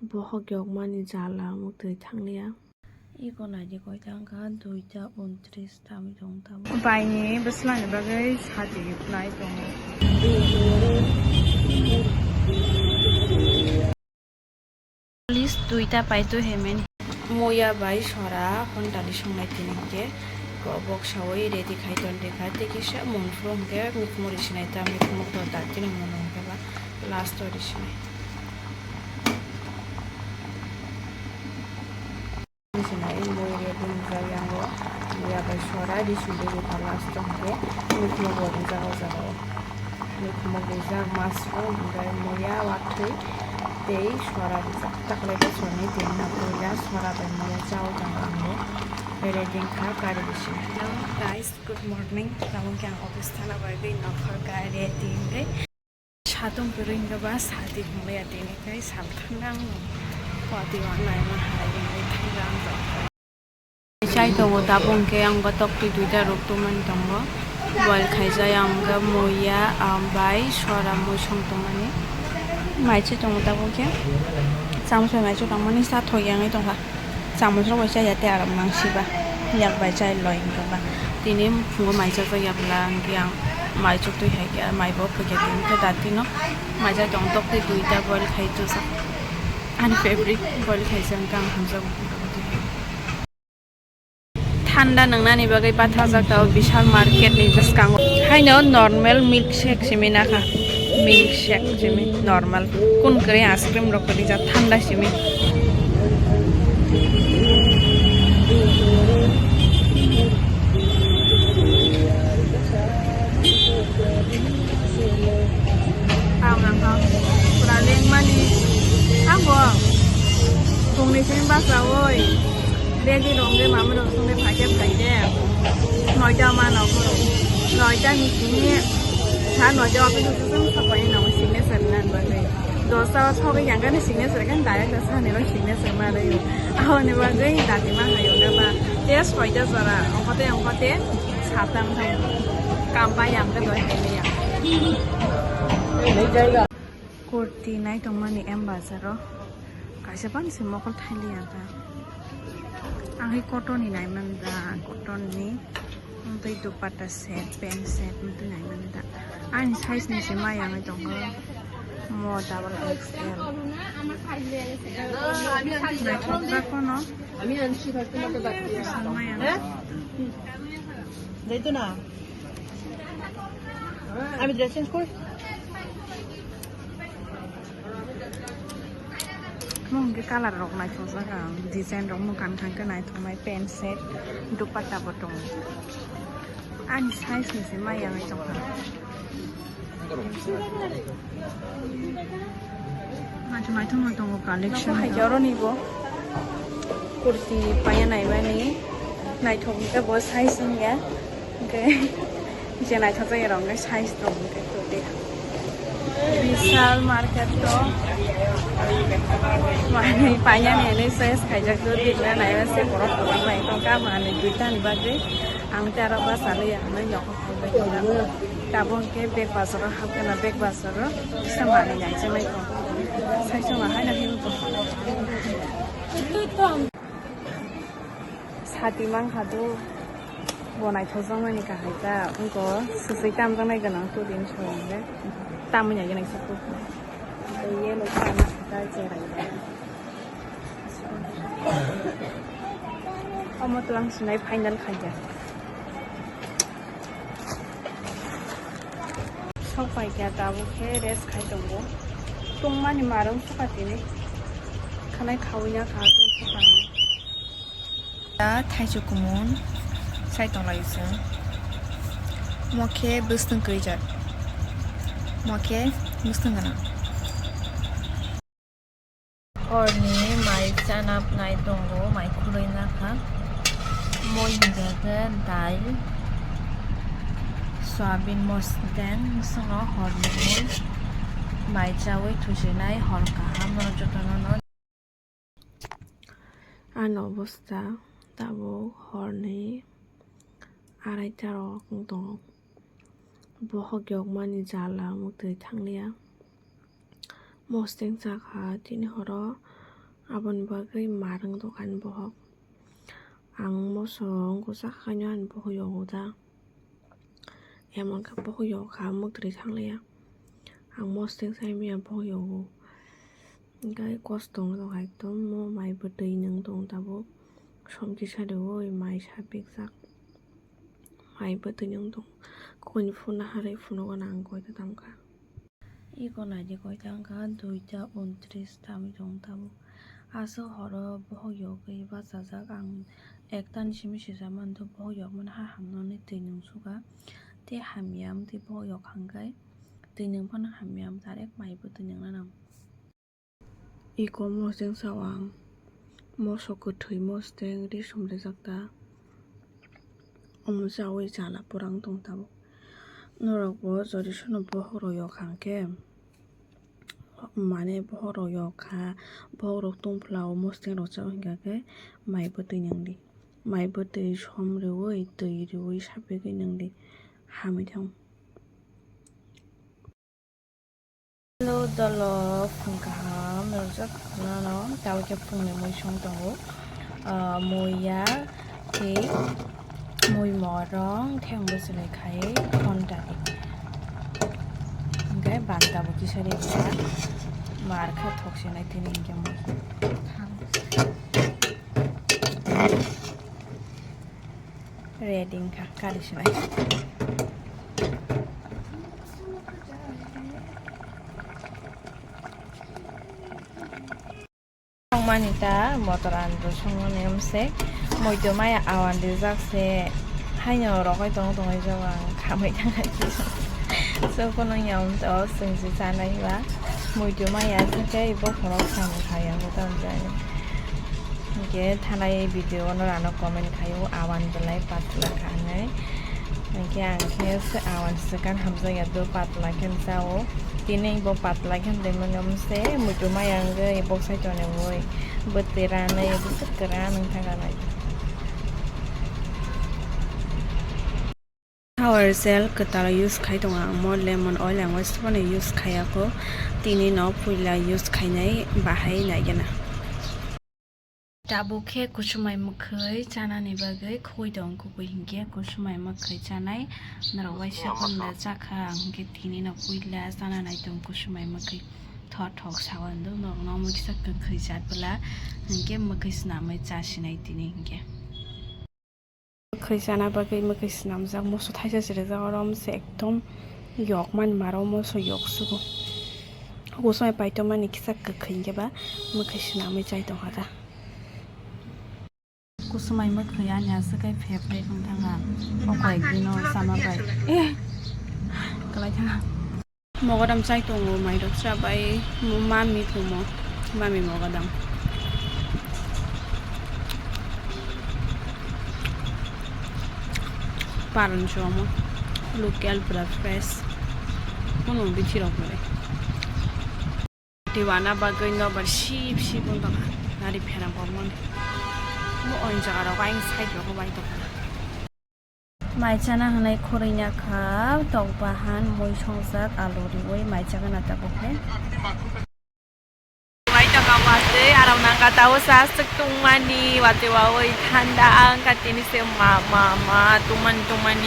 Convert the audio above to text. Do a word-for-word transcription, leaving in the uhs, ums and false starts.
Bohok yokmani jala muktwi thangliya. Iko naidi koita wngkha duita untris tamo tong tamo. Baini bwslani bagwi sati nai tongo. Please duita paito hemen. Moya bai sora hontani songnai tini hwnkhe boksawi ready khai ton rikha tei kisa mungphuru hwnkhe mikhumu risinai ta mikhumu to ta tini mungno hwnkhe ba last o risinai. Sinai mui rw dun jai yango ya bai sora di sundui di pala stong ke mui khuma bo dun jaga jaga o mui khuma bo jak mas o bai muya watwi tei sora di jak takle bo soni tini na puila sora bai muya chao jaga ango ready kha kari bisi. Hello guys, good morning. Tabuk khe ang office thana bai bai nokhor kha ready hwnkhe. Satung kwrwi hwnkhe ba sati phunglaiya tini tei sal thangna ang watwi uanaima hai wngwi thangna ang tongkha. Chai tongo tabuk hwnkhe ang bo toktwi duita rwktwmani tongo. Boil khaijak ang hwnkhe muya, ah, bai sora mui song tongmani. Mai chai tongo tabuk hwnkhe. Chamchai mai chai tongmani sa thok yangwi tongkha. Chamungrok bai chaya tei aram nang siba yak bai chai loi wngkha ba. Tini phungo mai chajak ya bwla hwnkhe ang mai chuk twi hai khe mai bo phwkya tini khe dati no mai chai tong tok tei duita boil khai chujak. Ani favorite boil khaijak hwnkhe ang hamjak. Thanda nwngnani bagwi bathajak tao Vishal market ni bwskango. Haino normal milk shake simi nakha. Milk shake simi normal. Kun kwrwi ice cream rok kwrwi jak thanda simi. Ang nangkha pura lengmani. Abo phungni simi bachaui. Ready rok hwnkhe mama rok songni phaikhe phaikhe noita mano phuru noita ni simi sa noita office o chwng sapai no signature nani bagwi dosta o sogwi yang gani signature gani direct sani rok signature ma rwi aboni bagwi dati ma hai wngkha ba tei soita jora ongkha tei ongkha tei satang thang kam pai yang khe doi hai ya. Kurti nai tongmani M Bazar o kaisa bangsi mokol thailiya ta. Ang hai cotton ni nai man da, cotton ni. Ang tei dupatta set, pant set, ang tei nai man da. Ani size ni se maya ang tongkha. Mo double X L. Naithok jak kono. Maya ang. Jaito na. Ami dressing school. Mung ke color rok naithok jak ang, design rok mung kan kan ke naithok nai, pant set, dupatta bo tongo. Ani size ni se maya ang tongkha. Naithok naithok no tongo collection. Hai oro ni bo kurti paya nai mani naithok ke bo size wngya. Hwnkhe je naithokjak ya rok hwnkhe size rok hwnkhe kwrwi. Vishal market o manwi paiyani hinwi choice khaijak do, tikna naiya se borok kwbang bai tongkha manwi duita ni bagwi. Ang tei aro bachaliya hinwi nogo phaibai kha. Tabuk hwnkhe bag bazar o hapkhe na, bag bazar o kisa manwi naijaknai tong. Saichung no haino hinwi tong. Sati mankha do, bo naithokjakmani kahai ta, wngkha swswi tamjaknai gwnang, tudin soyang le tamwi nai gwnang se kuk. Tei yellow colour ni ta cherai. Omo twlang sinai final khaikha. Sok pai kha tabuk khe rest khai tongo. Tungmani marung sukha tini. Khanai khaui ya kha tong sukha. Da thaichuk kumun sai tong lai se. Mo khe bwswtwng kwijak. Mo khe bwswtwng gwnang. Horni mai chanapnai tongo, mai khurui nakha. Moi hwnkhe dal, soyabin mosdeng bwskango horni mai chaui thusinai hor kaham no jotono no. Ani obostha tabuk horni araita rok wng tongo. Bohok yokmani jala muktwi thangliya. Mosdeng chakha tini horo Aboni bagwi mar wng tongkha ani bohok. Ang moso wngkha sakhaino ani bohok yogo da. Emon khe bohok yokha, mwtwrwi thanglaiya. Ang mosteng sai manya bohok yogo. Hwnkhe kosto wng tongkha ekdom, mo mai bwtwi nwng tong tabuk. Som kisa riui mai sapikjak. Mai bwtwi nwng tong. Kukuni phunukna harwi phunugo na ang koita tamkha. Iko naidi koita wngkha duita untris tamwi tong tabuk. Aswk horo bohok yogwi bachajak ang ektani simi sijak manthogo bohok yokmani ha hamnani twi nwng sukha. Tei hamya wngtwi bohok yokha hwnkhe twi nwng phano hamya wng direct mai bwtwi nwngnanw. Iko mosteng sao ang. Moso kwthwi mosteng ri sumlaijak ta. Omo chaui chala pura wng tong tabuk. Norokbo jodi sono bohok rok yok hwnkhe, mane bohok rok yok kha, bohok rok tungphla o mosteng rok chao hinkha khe mai bwtwi nwng di. Mai bwtwi som riui, twi riui sapigwi nwng di. Hamwi thang. Hello dolo, phung kaham norjak khwnano, tabuk khe phungni mui song tongo. Ah, mui ya tei mui morong theng bwswlwi khai phonta di. Hwnkhe banta bo kisa ri mar kha thok se nai tini hwnkhe mui. Ready wngkha kari sinai. Tongmani ta motor andro songmani wngse moito maya awan rijak se haino rogoi tong tongoi jago ang khamai thangkha. So kono yam to sengsi chanai ba moito maya se khe bokhorok samung kha yango tamo jani. Hwnkhe thanai video no rano comment khaio awan belai patla kha hinwi. Hwnkhe ang khe se awan swkang hamjakya do patla khe jao. Tini bo patla khe hinwi mano se muitu maya wngwi bok sai tonwi bwtwi ranwi bwswk kwran wng thangkha nai. Shower gel kwtal use khai tongo ang, mo lemon oil ang waisa phano use khai ya kho, tini no puila use khainai bahai naigena. Tabuk khe kusumai mwkhwi chanani bagwi khugui tong, khugui hinkhe kusumai mwkhwi chanai norok waisa phano chakha, ang hinkhe tini no puila chana nai tong kusumai mwkhwi thok thok sawan do norok no omo kisa kwkhwi chat bwla hinkhe mwkhwi swnamwi chasinai tini hinkhe. Mwkhwi chana bagwi mwkhwi swnamjak, moso thaisa se rijak, oro omo se ekdom yok mani maro moso yok sugo. Kusumai paitokmani kisa kwkhwi hinkhe ba mwkhwi swnamwi chai tongkha da. Kusumai mwkhwi ani aswk khe favorite wng thangkha o koyekdino chama bai. Eh, kwlai thangkha. Mogodam chai tongo, mairok chabai, mami phumo, mami mogodam. Paron chomo, local pura fresh. Kuno bithi rok nore. Tiwana bagwi nobar sip sip wng tongkha, nari pherang kokmani. Mo oin jaga rok ayang side rok bai tongkha. Mai chana hwnwi khurui ya kha, tok bahan, mui songjak, alu riui mai chagana tabuk khe. Mai tongkha watwi, aram nangkha, tao sa aswk tungmani, watwi waui thanda wngkha tini se ma, ma, ma, tungmani, tungmani,